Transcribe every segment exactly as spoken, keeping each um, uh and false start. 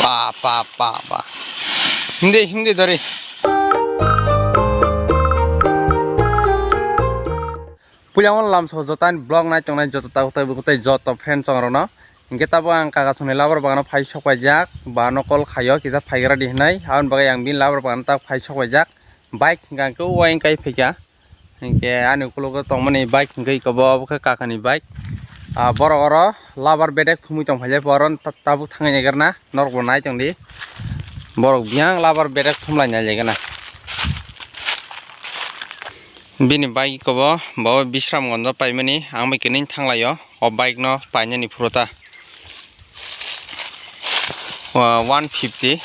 Pa, pa, pa, pa. Hindi, hindi dori. Puila lamso jotani vlog nai tongnai joto takhuk tei bukhuk tei joto friend chongrokno. Hinkhe tabuk ang kaka songni labar bagano phai sokpaijak, ba nokol khaio kisa phaigra di hinwi. Aboni bagwi ang bini labar bagano tak phai sokpaijak. Bike hingka hingke uaing kai phaikha. Hinkhe ani ukulogo tongmani bike hinkhe iko bo, obo khe kakani bike. Ah, borok oro labar bedek thumui tongphaijak, oro ta-, tabuk thangwi naigerna, norokbo nai tongdi. Borok biyang labar bedek thumlai nailaigana. Bini bike iko bo, bo Bisramganjo paimani, ang bai kini thanglaio, o bike no painani phuru ta. Wa-, one fifty.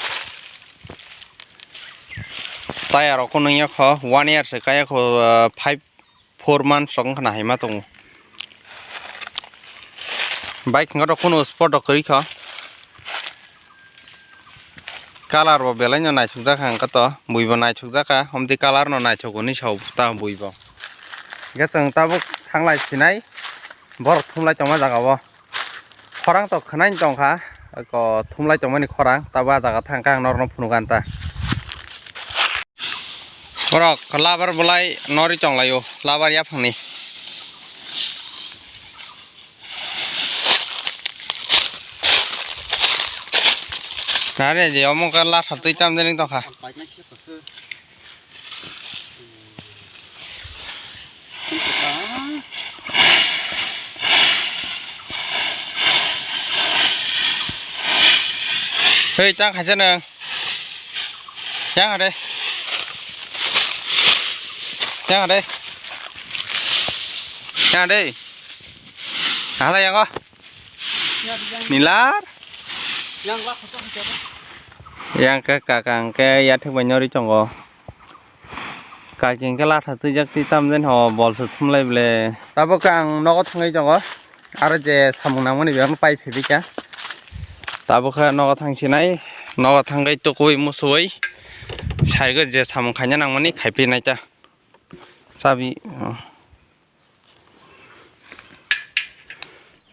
Tayar rok nung yakho one year se kaya kho, ah, five four months rok wngkha na haima tongo. Bike wngkha rok kunu spot rok kwrwi kha. Colour bo belai no naithok jak kha wngkha to, bui bo naithok jak kha, omtwi colour no naithok hwnwi sa ta bui bo. Hingkhe chwng tabuk thanglai sinai borok thumlai tongma jaga o. Khorang to khwnai tongkha, ko thumlai tongmani khorang, tabo ah jaga thangkha ang norokno phunukha ta. Borok labar bolai norwi tonglaio, labar yaphangni. Nare je omo khe latha twi tamjani tongkha. Hei, ta khaisa nang. Yang ade. Yang ade. Yang ade. Hala yang ko. Nilar. Yang ke kakang ke ya thik banyo ri chongo. Kaki hingke latha twijak twi tamjani ho bol se thumlai ble. Tabuk ang nogo thangwi tongo. Aro je samung nangmani bebak pai phibika. Tabuk khe nogo thangsinai. Nogo thangwi tukui musuwi. Saigo je samung khaina nangmani khaiphinai ta. Chabi.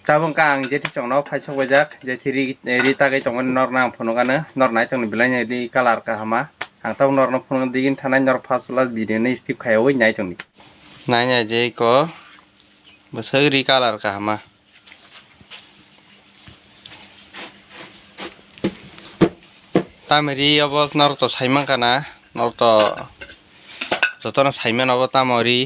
Tabuk khe ang jethi chongno phai sok baijak, jethi ri, ri tagwi tongmani norno ang phunukgano, nor nai tongni belai ri colour kahama. Ang tabuk norno phunukgwi digini thanai nor first class video no skip khaiwi nai tongdi. Nai nai je ko bwswk ri colour kahama. Tamo ri obo norok to sai mankha na, norok to jotono sai mano obo tamo ri.